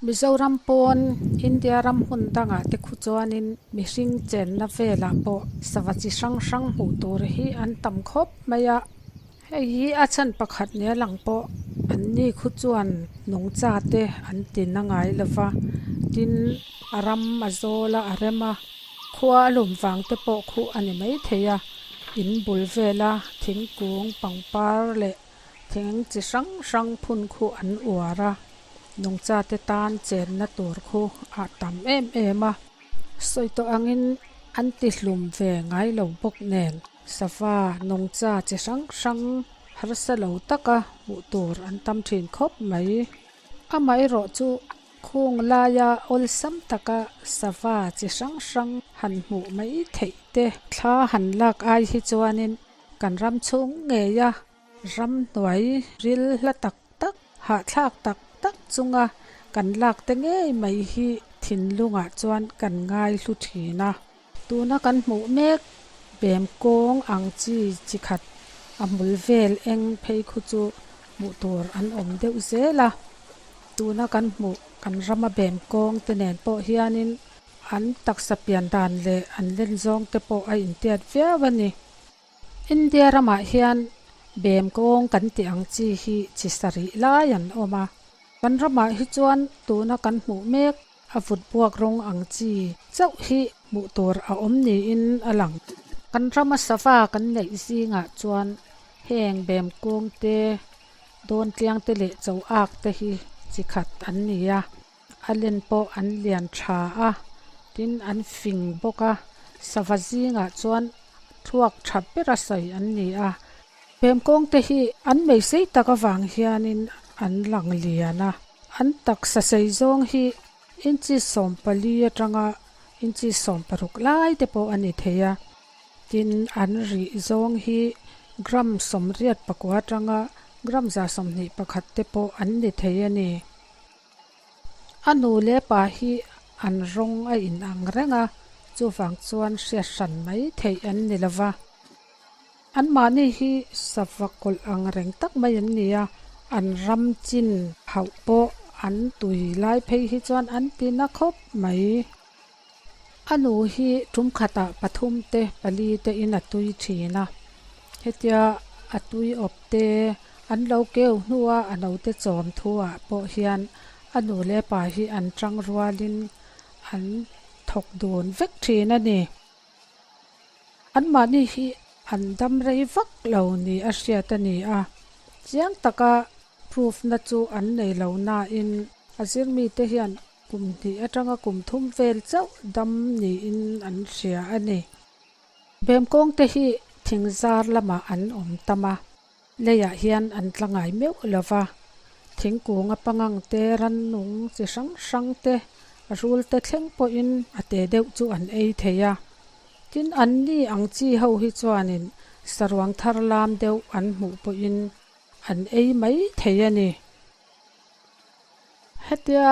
Mizoram pawn India ram hmun dangah te khu chuanin mihring chenna velah pawh sava chi hrang hrang hmuh tur hi an tam khawp mai a hei hi a chhan pakhat nia lang pawh an ni khu chuan nungcha te an ti na ngai lova tin a ram a zawl a a rem a khua a lum vang te pawh khu a ni maithei a in bul vela thingkung pangpar leh thing chi hrang hrang phun khu an uar a nungcha te tan chenna tur khu a tam em em a sawi tawh angin an ti hlum ve ngai lo bawk nen sava nungcha chi hrang hrang harsa lo taka hmuh tur an tam thin khawp mai amaherawh chu khung laia awlsam taka sava chi hrang hrang han hmuh mai theih te thla han lak ai hi chuanin kan ram chhung ngei a ramhnuai ril hla tak tak hahthlak tak tak chunga kan lak te ngei mai hi thinlungah chuan kan ngai hlu thin a tuna kan hmuh mek bem kawng ang chi chi khat a hmul vel eng phei khu chu hmuh tur an awm deuh zel a tuna kan hmuh kan rama bem kawng te nen pawh hianin an taksa pian dan leh an len zawng te pawh a intiat viau a ni. India ramah hian bem kawng kan tih ang chi hi chi sarih lai an awm a kan ramah hi chuan tuna kan hmuh mek a vut buak rawng ang chi chauh hi hmuh tur a awm niin a lang. Kan rama sava kan neih zingah chuan heng bem kawng te dawn tliang te leh cho ak te hi chi khat an ni a a len pawh an lian tha a tin an fing bawk a sava zingah chuan thluak tha ber a sawi an ni a bem kawng te hi an mei sei tak avang hianin an lang lian a an taksa sei zawng hi inchi 14 atanga inchi 16 lai te pawh a ni thei a tin an rih zawng hi gram 84 atanga gram 121 te pawh an ni thei a ni. A nu leh pa hi an rawng a in ang reng a chuvang chuan hriat hran mai theih an ni lova an mahni hi sava kawlh ang reng tak mai an ni a an ram chin hauh pawh an tui lai phei hi chuan an ti na khawp mai. A nu hi tum khatah pathum te pali te in a tui thin a hetia a tui awp te an lo keu hnua a no te chawm thu ah pawh hian a nu leh pa hi an tang rualin an thawk dun vek thin a ni. An mahni hi an dam rei vak lo ni a hriat a ni a chiang taka proof na chu an nei lo na in a zir mi te hian kum hnih atanga kum thum vel chauh dam niin an hria a ni. Bem kawng te hi thingzar lamah an awm tam a leiah hian an tlangai meuh lova thingkung a pangang te rannung chi hrang hrang te a rul te thleng pawhin a te deuh chu an ei thei a tin an ni ang chi ho hi chuanin saruang thar lam deuh an hmuh pawhin an ei mai thei a ni. Hetia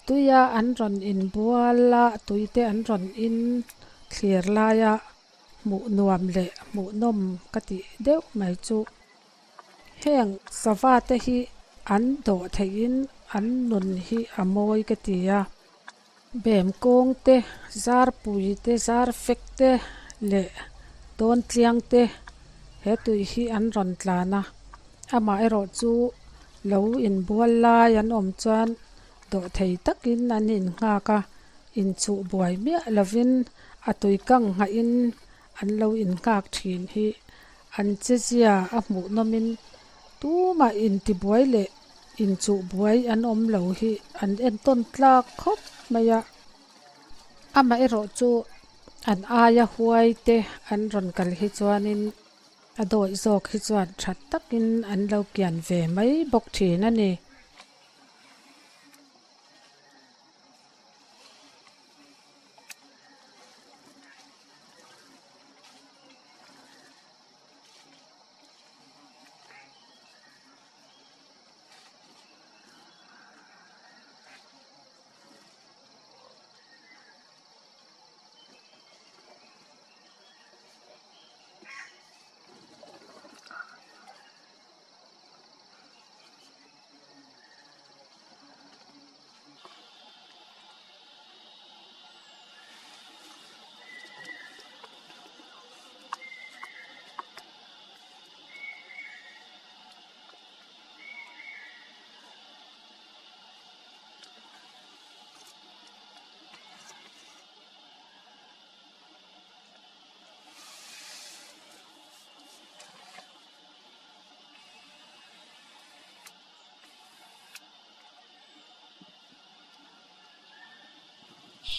tuia an rawn in bual a tuite an rawn in thlir laia hmuh nuam leh hmuh nawm ka tih deuh mai chu. Heng sava te hi an dawh theihin an nun hi a mawi ka ti a bem kawng te zarpui te zar fek te leh dawn tliang te he tui hi an rawn tlan a amaherawh chu lo inbual lai an awm chuan dawh thei takin an in nghak a inchuh buai miah lovin a tui kang nghahin an lo in nghak thin hi an che zia a hmuh nawmin tumah intibuai leh inchuh buai an awm lo hi an entawn tlak khawp mai a amaherawh chu an aia huai te an rawn kal hi chuanin a dawih zawk hi chuan tha takin an lo kian ve mai bawk thin a ni.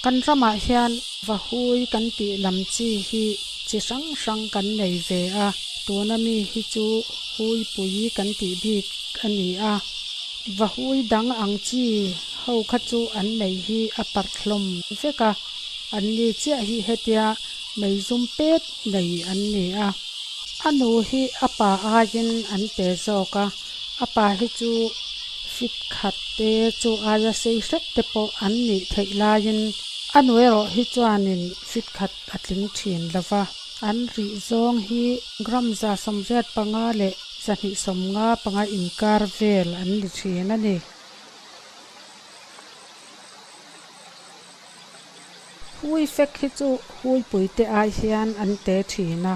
Kan ramah hian vahui kan tih lam chi hi chi hrang hrang kan nei ve a, tuna mi hi chu huipui kan tih bik a ni a. Vahui dang ang chi ho kha chu an mei hi a parh hlawm vek a, an ni chiah hi hetia mei zum pet nei an ni a. A nu hi a pa aiin an pe zawk a, a pa hi chu fit khat te chu aia sei hrep te pawh an nih theih laiin a nu erawh hi chuanin fit khat a tling thin lo va. An rih zawng hi gram 185 leh 275 inkar vel an ni thin a ni. Hui fek hi chu huipui te ai hian an te thin a,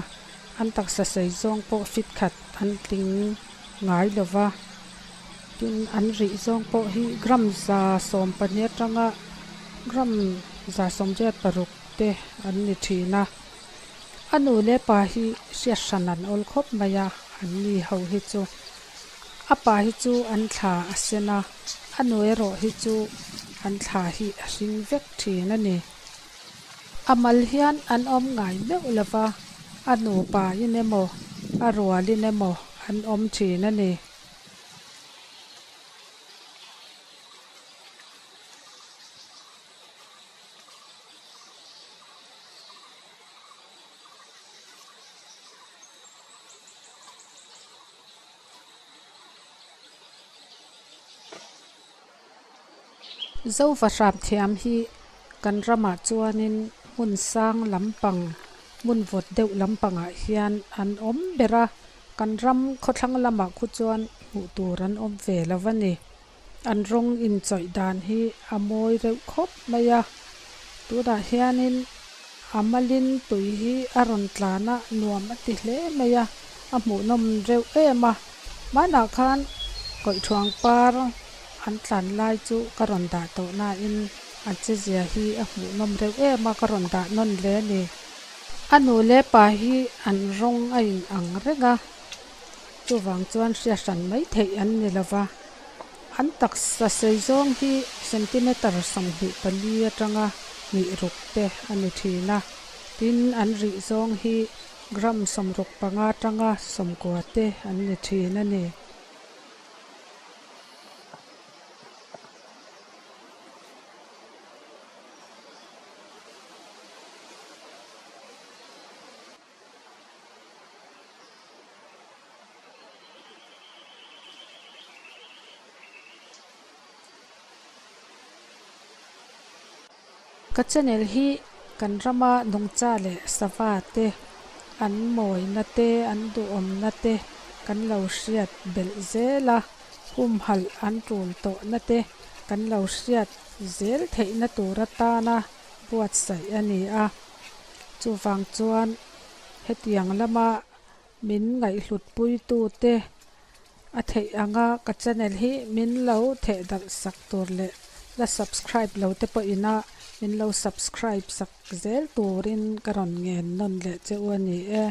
an taksa sei zawng pawh fit khat an tling ngai lo va. Tin, an rih zawng pawh hi gram 112 atanga gram 186 te an ni thin a. A nu leh pa hi hriat hran an awl khawp mai a, an ni ho hi chu. A pa hi chu an thla a sen a, a nu erawh hi chu an thla hi a hring vek thin a ni. A mal hian an awm ngai meuh lo va, a nupa in emaw, a rual in emaw an awm thin a ni. Zova hram thiam hi kan ramah chuanin hmun sang lampang, hmun vawt deuh lampangah hian an awm ber a, kan ram khawthlang lamah khu chuan hmuh tur an awm ve lo a ni. An rawng inchawih dan hi a mawi reuh khawp mai a, tunah hianin a malin tui hi a rawn tlan a, nuam a ti hle mai a, a hmuhnawm reuh em a. Hmanah khan Kawihṭhuang par an tlan lai chu ka rawn dah tawh nain a chezia hi a hmuhnawm reuh em a, ka rawn dah nawn hle a ni. A nu leh pa hi an rawng a inang reng a, chuvang chuan hriat hran mai theih an ni lo va. An taksa sei zawng hi centimeter 24 atanga hnih ruk te a ni thin a, tin an rih zawng hi gram 65 atanga 90 te an ni thin a ni. Ka channel hi kan rama nungcha leh sava te an mawina te an duhawmna te kan lo hriat belh zel a, humhalh an tul tawhna te kan lo hriat zel theihna tur atana buatsaih a ni a. Chuvang chuan hetiang lama min ngaihhlutpuitute a theih anga ka channel hi min lo thehdarh sak tur leh la subscribe lo te pawhin a min lo subscribe sak zel turin ka rawn ngen nawn leh che u a ni e.